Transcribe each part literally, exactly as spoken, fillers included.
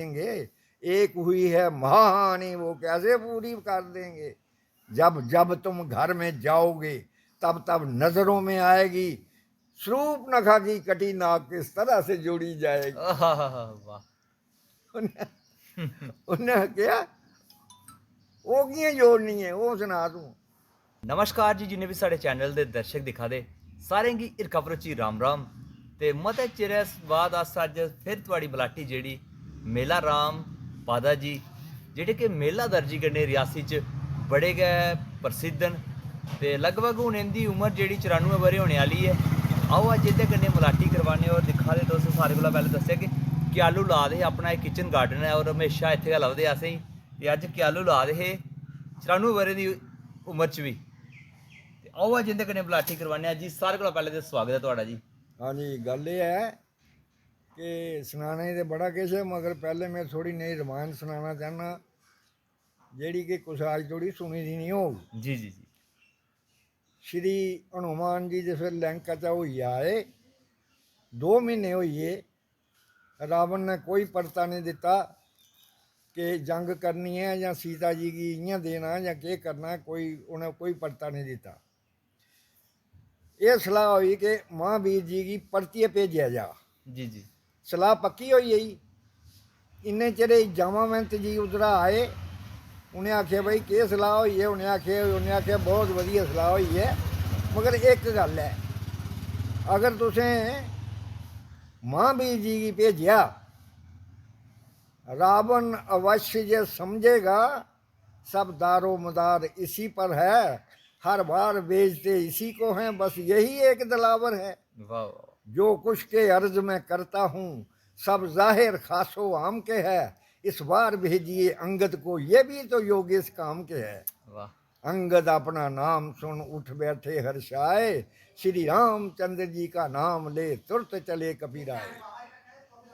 देंगे। एक हुई है महाहानि, वो कैसे पूरी कर देंगे? जब जब तुम घर में जाओगे, तब तब नजरों में आएगी। सूपनखा की कटी नाक किस तरह से जोड़ी जाएगी? ਆਹਾਹਾਹਾ, ਵਾਹ। ਉਹਨੇ ਉਹਨੇ ਕਿਹਾ, ਉਹ ਕਿਵੇਂ ਜੋੜਨੀ ਹੈ, ਉਹ ਸੁਣਾ ਤੂੰ। नमस्कार जी, जिन्ने बी साढ़े चैनल दे दर्शक दिक्खा दे, सारें गी हिरखा भरोची राम राम। ते मते चिरै बाद अस अज्ज फिर थुआढ़ी मलाटी जेह्ड़ी मेला राम पादा जी, जेह्ड़े कि मेला दर्जी कन्नै रियासी च बड़े गै प्रसिद्ध न। ते लगभग हून इं'दी उम्र जेह्ड़ी चरानुऐ ब'रे होने आह्ली ऐ। आओ अज्ज इं'दे कन्नै मलाटी करवाने। और दिक्खा दे तुस, सारे कोला पैह्लें दस्सेआ कि क्यालू ला दे हे, अपना इक किचन गार्डन ऐ और म्हेशा इत्थै गै लभदे असेंगी। ते अज्ज क्यालू ला दे हे, चरानुऐ ब'रे दी उम्र च बी। ते आओ अज्ज इं'दे कन्नै मलाटी करवाने आं जी। सारे कोला पैह्लें ते स्वागत ऐ थुआढ़ा जी। हाँ जी, गल्ल एह् ऐ कि सनाने ते बड़ा किश ऐ, मगर पैह्लें में थोह्ड़ी नेही रमायण सनाना चाह्न्नां, जेह्ड़ी कि कुसै अज्ज धोड़ी सुनी दी निं होग। जी जी जी। श्री हनुमान जी जिस बेल्लै लंका चा होइयै आए, दो म्हीने होई गे, रावण ने कोई परता निं दित्ता कि जंग करनी ऐ जां सीता जी गी इ'यां देना जां केह् करना, कोई, उ'नें कोई परता निं दित्ता। एह् सलाह होई कि महावीर जी गी परतियै भेजेआ जा। जी जी। सलाह पक्की होई गेई। इन्ने चिरे च जामावंत जी उद्धरा आए। उ'नें आखेआ, "भाई, केह् सलाह होई ऐ?" उ'नें आखेआ, उ'नें आखेआ, "बहुत बधिया सलाह होई ऐ, मगर इक गल्ल ऐ, अगर तुसें महावीर जी गी भेजेआ, रावण अवश्य जे समझेगा सब दारो मदार इसी पर है, हर बार बेचते इसी को हैं, बस यही एक दिलावर है। वाह वाह। जो कुछ के अर्ज मैं करता हूँ, सब जाहिर खासो आम के है। इस बार भेजिए अंगद को, ये भी तो योगेश काम के है। वाह। अंगद अपना नाम सुन उठ बैठे हर्षाए, श्री रामचंद्र जी का नाम ले तुरत चले कपिराए।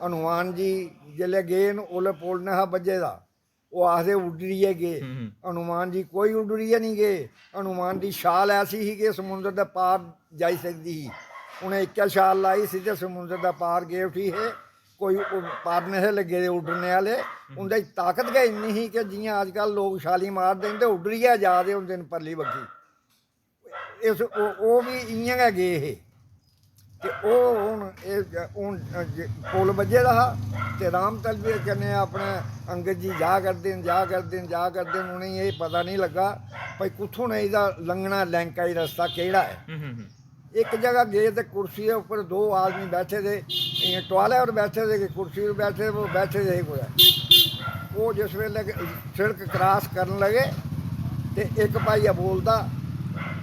हनुमान जी जिसलै गे न, उसलै पुल नेहा बज्झे दा, ओह् आखदे उड्डरियै गे। हम्म। हनुमान जी कोई उड्डरियै निं गे। हनुमान दी छाल ऐसी ही कि समुंदर दे पार जाई सकदी ही। उ'नें इक्कै छाल लाई, सिद्धे समुंदर दे पार गे उठी हे। कोई उ-, पर नेहे लग्गे दे उड्डरने आह्ले। उं'दे च ताकत गै इन्नी ही कि जि'यां अजकल लोक छालीं मारदे न ते उड्डरियै जा दे होंदे न परली बक्खी। इस, ओह्, ओह् बी इ'यां गै गे हे। ते ओह् हून, एह्, हून जे पुल बज्झे दा हा ते राम तलबे कन्नै अपने अंगद जी जा करदे न, जा करदे न, जा करदे न। उ'नेंगी एह् पता निं लग्गा भाई कुत्थूं न एह्दा लंघना, लैंका गी रस्ता केह्ड़ा ऐ। हम्म, हम्म, हम्म। इक जगह गे ते कुर्सी दे उप्पर दो आदमी बैठे दे, इ'यां टोआले पर बैठे दे, कि कुर्सी पर बैठे दे, ओह् बैठे दे हे कुतै। ओह् जिस बेल्लै सिड़क क्रॉस करन लगे ते इक भाइया बोलदा,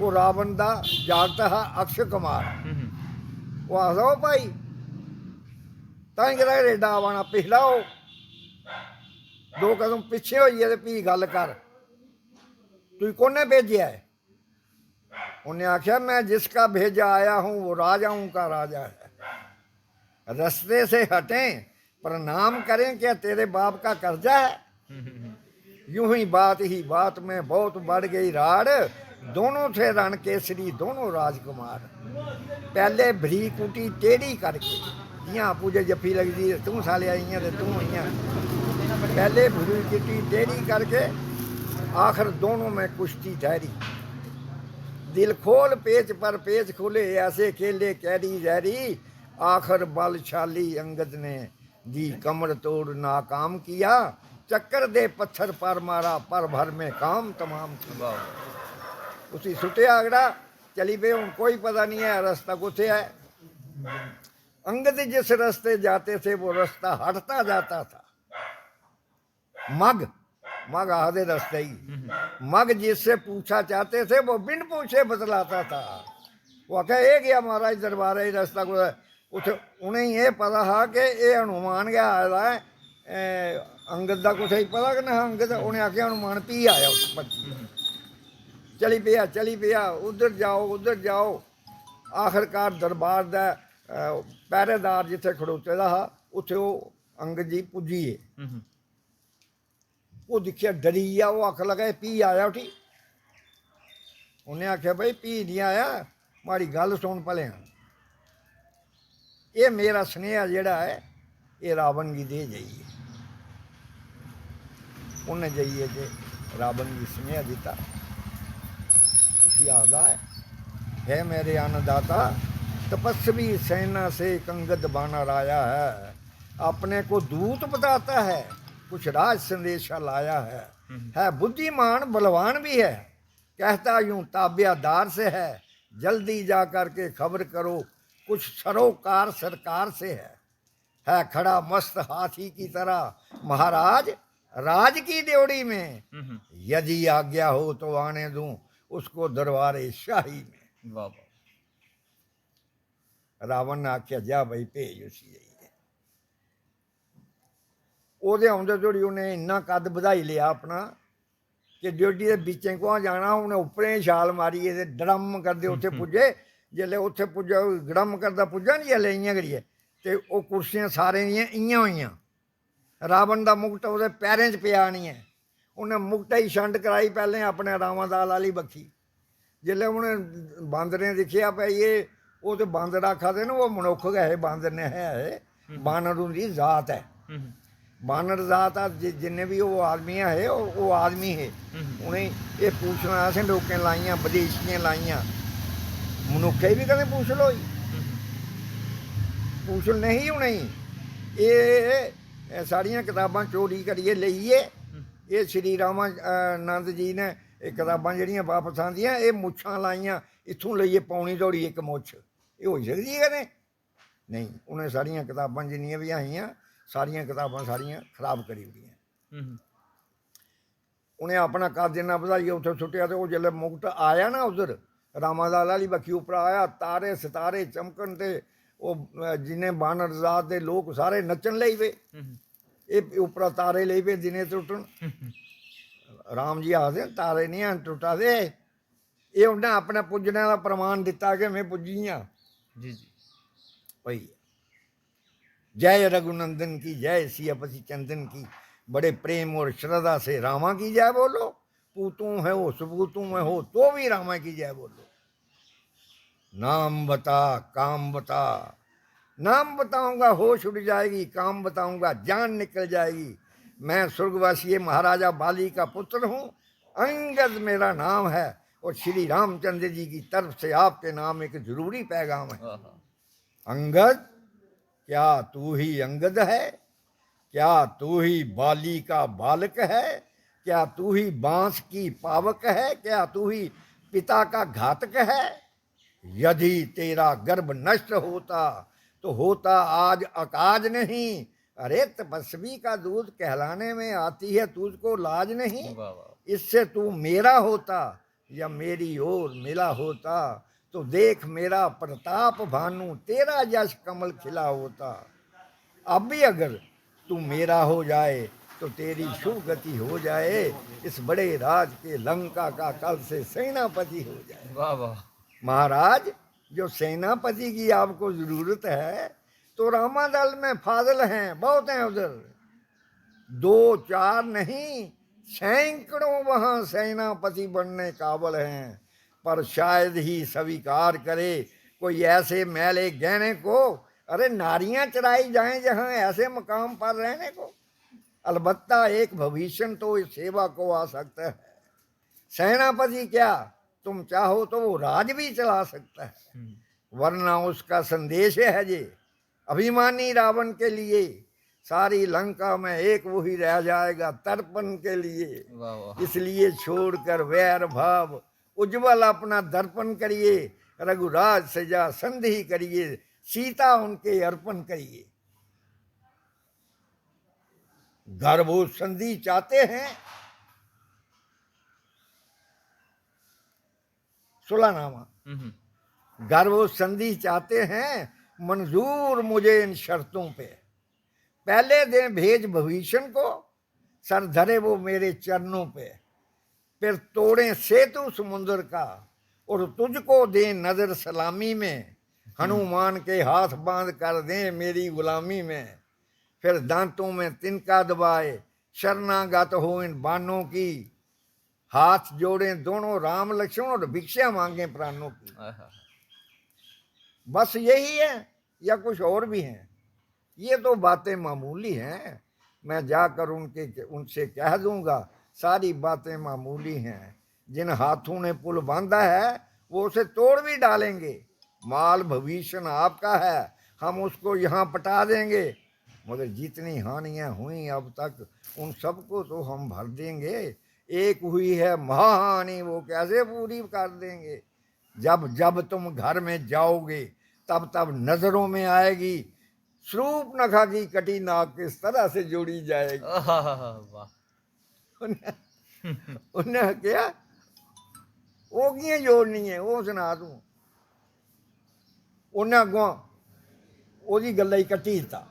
ओह् रावण दा जागत हा अक्षय कुमार। हम्म, हम्म। ओह् आखदा, "ओ भाई, तां केह्ड़ा रेडा आवा ना, पिछला हो, दो कदम पिच्छे होइयै ते फ्ही गल्ल कर, तुगी कु'न्नै भेजेआ ऐ?" उन्नै आखेआ, "मैं जिसका भेजा आया हूँ, वो राजाओं का राजा है। रस्ते से हटें, प्रणाम करें, क्या तेरे बाप का कर्जा है?" यूं ही बात ही बात में बहुत बढ़ गई राड़, दोनों थे रण केसरी, दोनों राजकुमार। पहले भ्री कुटी टेढ़ी करके, जियां आपूं जे जफ्फी लगदी ऐ, तूं सालेआ इ'यां ते तूं इ'यां। पहले भ्री कुटी टेढ़ी करके, आखिर दोनों में कुश्ती ठहरी। दिल खोल पेच पर पेच खुले, ऐसे खेले कैरी जैरी, आखिर बलशाली अंगद ने दी कमर तोड़ नाकाम किया। चक्कर दे पत्थर पर मारा, पल भर में काम तमाम किया। वाह वाह। उसी सुट्टेआ अगड़ा, चली पे। हून कोई पता नहीं है रस्ता कुत्थै ऐ। अंगद जिस रस्ते जाते थे, वो रस्ता हटता जाता था। मग, मग आखदे रस्ते ही। मग जिससे पूछा चाहते थे, वो बिन पूछे बतलाता था। ओह् आखै, "एह् गेआ महाराज दरबारै च रस्ता कुतै?" उत्थै उ'नेंगी एह् पता हा कि एह् हनुमान गै आए दा ऐ, ए, अंगद दा कुसै गी पता गै नेहा। अंगद, उ'नें आखेआ, "हनुमान भी आया उस परती।" चली पेआ, चली पेआ, उद्धर जाओ, उद्धर जाओ। आखिरकार दरबार दा, अ, पैह्रेदार जित्थै खड़ोते दा हा, उत्थै ओह् अंगद जी पुज्जी गे। हम्म, हम्म। ओह् दिक्खेआ, डरी गेआ। ओह् आखन लगा, "एह् भी आया उठी?" उ'न्नै आखेआ, "भाई, भी निं आया, माड़ी गल्ल सुन भलेआं। एह् मेरा सनेहा जेह्ड़ा ऐ, एह् रावण गी दे जाइयै।" उन्हें जाइए के रावण गी सुनेहा दिता। उसी आखदा है, "हे मेरे अन्नदाता, तपस्वी सेना से एक अंगद बानर आया है, अपने को दूत बताता है, कुछ राज संदेशा लाया है। हम्म। है बुद्धिमान, बलवान भी है, कहता यूं ताबियादार से है, जल्दी जा करके खबर करो, कुछ सरोकार सरकार से है। है खड़ा मस्त हाथी की तरह महाराज, राज की ड्योढ़ी में। हम्म। यदि आज्ञा हो तो आने दूं उसको दरबारे शाही में।" वाह, वाह। रावण ने आख्या, "जा भाई, भेज उसी जाइए।" ओह्दे औंदे धोड़ी उ'नें इन्ना कद बधाई लेआ अपना कि ड्योढ़ी दे बिच्चें कु'आं जाना, उ'नें उप्परें छाल मारियै ते डड़म करदे उत्थै पुज्जे। जिसलै उत्थै पुज्जा, गड़म करदा पुज्जा नी जिसलै इ'यां करियै, ते ओह् कुर्सियां सारें दियां इ'यां होइयां। रावण दा मुकट ओह्दे पैरें च पेआ आनियै। उ'नें मुकटै गी छंड कराई पैह्लें अपने रामादाल आह्ली बक्खी। जिसलै उ'नें बांदरें दिक्खेआ भई एह्, ओह् ते बांदर आखा दे न, ओह् मनुक्ख गै हे, बांदर नेईं हे। हम्म। बानर उं'दी जात ऐ। हम्म। बानर जात आ, जि-, जिन्ने बी ओह् आदमी हे, ओह्, ओह् आदमी हे। हम्म। उ'नें एह् पूछना असें लोकें लाइयां, बदेशियें लाइयां, मनुक्खै बी कदें पूछल होई? हम्म। पूछल नेईं ही उ'नेंगी। एह्, एह् सारियां कताबां चोरी करियै लेइयै, हम्म। एह् श्री रामानंद जी ने एह् कताबां जेह्ड़ियां बापस आंदियां, एह् मुच्छां लाइयां, इत्थूं लेइयै पौनी धोड़ी इक मुच्छ, एह् होई सकदी ऐ कदें? नेईं, उ'नें सारियां कताबां जिन्नियां बी ऐ हियां, सारियां कताबां सारियां खराब करी ओड़ियां। हम्म। उ'नें अपना कद इन्ना बधाइयै उत्थै सुट्टेआ ते ओह् जिसलै मुकट आया ना उद्धर, रामादाल आह्ली बक्खी उप्परा आया, तारे सतारे चमकन ते ओह्, अ, जिन्ने बानर जात दे लोक सारे नच्चन लगी पे। हम्म। एह् उप्परा तारे लगी पे दिनै त्रुट्टन। हम्म। राम जी आखदे न, "तारे निं हैन त्रुट्टा दे।" एह् उ'न्नै अपने पुज्जने दा प्रमाण दित्ता कि में पुज्जी आं। जी, जी। होई गेआ। जय रघुनंदन की जय, सियापति चंदन की। बड़े प्रेम और श्रद्धा से रामा की जय बोलो। पूतों में हो, सपूतों में हो, तो भी रामा की जय बोलो। नाम बता, काम बता। नाम बताऊंगा, होश उड़ जाएगी, काम बताऊंगा, जान निकल जाएगी। मैं स्वर्गवासी महाराजा बाली का पुत्र हूँ, अंगद मेरा नाम है और श्री रामचंद्र जी की तरफ से आपके नाम एक जरूरी पैगाम है। आहा। अंगद, क्या तू ही अंगद है? क्या तू ही बाली का बालक है? क्या तू ही बांस की पावक है? क्या तू ही पिता का घातक है? यदि तेरा गर्भ नष्ट होता तो होता आज अकाज नहीं। अरे, तपस्वी का दूध कहलाने में आती है, तुझको लाज नहीं? वाह, वाह। इससे तू मेरा होता या मेरी ओर मिला होता, तो देख मेरा प्रताप भानु, तेरा यश कमल खिला होता। अब भी अगर तू मेरा हो जाए तो तेरी शुभ गति हो जाए, इस बड़े राज के लंका का कल से सेनापति हो जाए। वाह, वाह। महाराज, जो सेनापति की आपको जरूरत है, तो रामादल में फाजिल हैं, बहुत हैं उधर। दो चार नहीं, सैकड़ों वहां सेनापति बनने काबिल हैं, पर शायद ही स्वीकार करे कोई ऐसे मैले गहने को। अरे, नारियां चढ़ाई जाएं जहां ऐसे मकाम पर रहने को। अलबत्ता एक भविष्य तो इस सेवा को आ सकता है। सेनापति क्या, तुम चाहो तो वो राज भी चला सकता है, हम्म। वरना उसका संदेश है जे अभिमानी रावण के लिए सारी लंका में एक वही रह जाएगा तर्पण के लिए। वाह, वाह। इसलिए छोड़कर वैर भाव उज्ज्वल अपना दर्पण करिए, रघुराज से जा संधि करिए, सीता उनके अर्पण करिए। गर्भ संधि चाहते हैं, सुलहनामा। हम्म। गर्भ संधि चाहते हैं, मंजूर मुझे इन शर्तों पे। पहले दें भेज भविष्य को, सर धरे वो मेरे चरणों पे। फिर तोड़ें सेतु समुद्र का और तुझको दें नजर सलामी में। हम्म। हनुमान के हाथ बांध कर दें मेरी गुलामी में। फिर दांतों में तिनका दबाए, शरणागत हो इन बाणों की। हाथ जोड़ें दोनों राम लक्ष्मण और भिक्षा मांगें प्राणों की। आहा। बस यही है या कुछ और भी हैं? ये तो बातें मामूली हैं, मैं जाकर उनके उनसे कह दूंगा, सारी बातें मामूली हैं। जिन हाथों ने पुल बांधा है, वो उसे तोड़ भी डालेंगे। माल भविष्य आपका है, हम उसको यहाँ पटा देंगे। मगर जितनी हानियां हुई अब तक, उन सबको तो हम भर देंगे। एक हुई है महाहानि, वो कैसे पूरी कर देंगे? जब जब तुम घर में जाओगे, तब तब नजरों में आएगी सूर्पनखा की कटी नाक किस तरह से जोड़ी जाएगी। ਆਹ ਵਾਹ ਉਹਨੇ ਉਹਨੇ ਕਿਹਾ, "ਉਹ ਕਿਵੇਂ ਜੋੜਨੀ ਹੈ, ਉਹ ਸੁਣਾ ਤੂੰ।" ਉਹਨੇ ਅੱਗੋਂ ਉਹਦੀ ਗੱਲਾਂ ਹੀ ਕੱਟੀ ਦਿੱਤਾ।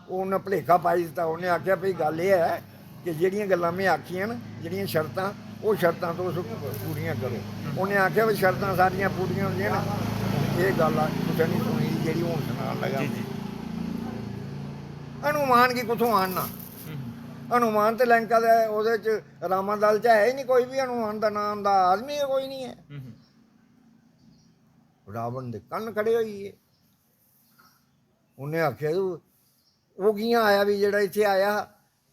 ਉਹਨੇ ਭੁਲੇਖਾ ਪਾਈ ਦਿੱਤਾ। ਉਹਨੇ ਆਖਿਆ ਵੀ ਗੱਲ ਇਹ ਹੈ ਕਿ ਜਿਹੜੀਆਂ ਗੱਲਾਂ ਮੈਂ ਆਖੀਆਂ ਨਾ, ਜਿਹੜੀਆਂ ਸ਼ਰਤਾਂ, ਉਹ ਸ਼ਰਤਾਂ ਤੋਂ ਪੂਰੀਆਂ ਕਰੋ। ਉਹਨੇ ਆਖਿਆ ਵੀ ਸ਼ਰਤਾਂ ਸਾਰੀਆਂ ਪੂਰੀਆਂ ਹੋ ਜਾਣ, ਇਹ ਗੱਲ ਆ, ਤੁਸੀਂ ਨਹੀਂ ਸੁਣੀ ਜਿਹੜੀ ਹੁਣ ਸੁਣਾਉਣ ਲੱਗਾ। ਜੀ ਜੀ ਹਨੂੰਮਾਨ ਕੀ ਕਿੱਥੋਂ ਆਉਣਾ? ਹਮ, ਹਨੂੰਮਾਨ ਤੇ ਲੰਕਾ ਦੇ ਉਹਦੇ ਚ, ਰਾਮਾ ਦਲ ਚ ਹੈ ਹੀ ਨਹੀਂ ਕੋਈ ਵੀ। ਹਨੂੰਮਾਨ ਦਾ ਨਾਮ ਦਾ ਆਦਮੀ ਹੀ ਕੋਈ ਨਹੀਂ ਹੈ। ਹਮ, ਰਾਵਣ ਦੇ ਕੰਨ ਖੜੇ ਹੋਈ ਏ। ਉਹਨੇ ਆਖਿਆ, "ਤੂੰ, ਉਹ ਕਿਆਂ ਆਇਆ ਵੀ ਜਿਹੜਾ ਇੱਥੇ ਆਇਆ?"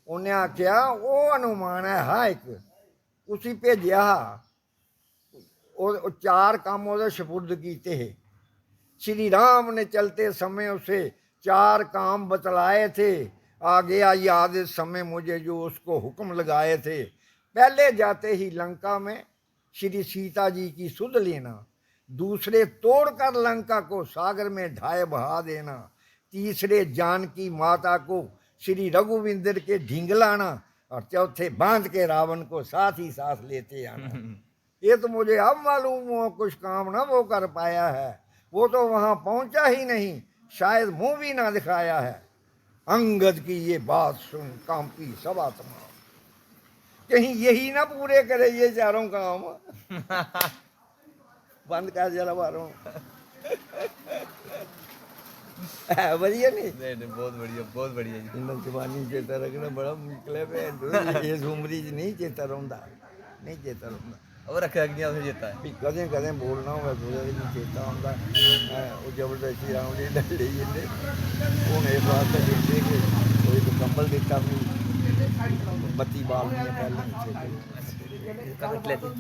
ਉਹਨੇ ਆਖਿਆ, "ਉਹ ਹਨੂੰਮਾਨ ਹੈ, ਹਾਂ, ਇੱਕ, ਉਸੀ ਭੇਜਿਆ। ਉਹ ਉਹ ਚਾਰ ਕੰਮ ਉਹਦੇ ਸਪੁਰਦ ਕੀਤੇ ਹੈ। श्री राम ने चलते समय उसे चार काम बतलाए थे। आ गया याद इस समय मुझे जो उसको हुक्म लगाए थे। पहले जाते ही लंका में श्री सीता जी की सुध लेना, दूसरे तोड़कर लंका को सागर में ढाए बहा देना, तीसरे जानकी माता को श्री रघुविंदर के ढींग लाना और चौथे बांध के रावण को साथ ही साथ लेते आना। ये तो मुझे अब मालूम हुआ, कुछ काम ना वो कर पाया है। वो तो वहां पहुंचा ही नहीं, शायद मुंह भी ना दिखाया है। अंगद की ये बात सुन कांपी सब आत्मा, कहीं यही ना पूरे करे ये चारों काम। बंद कर जरा बाहरों। है बढ़िया नहीं? ਨਹੀਂ ਨਹੀਂ, ਬਹੁਤ ਬੜੀਆ, ਬਹੁਤ ਬੜੀਆ ਜੀ। इन्ना जवानी चेता रखना बड़ा मुश्किल है, भैन चो। इस उम्र च नहीं चेता रौंह्दा, नहीं चेता रौंह्दा। ਉਹ ਰੱਖਿਆ ਕਿੰਨਾ ਫਿਰ ਜਿੱਤਾ ਹੈ। भी कदें कदें बोलना होऐ कुतै ते भी चेता औंदा। हैं, ओह् जबरदस्ती राम जी ने लेई जंदे। हून इस वास्तै दिखदे कि कोई इक कंबल दित्ता भी, बत्ती बालनी ऐ पैह्लें इत्थै। ਕੱਟ ਲੈ ਜੀ।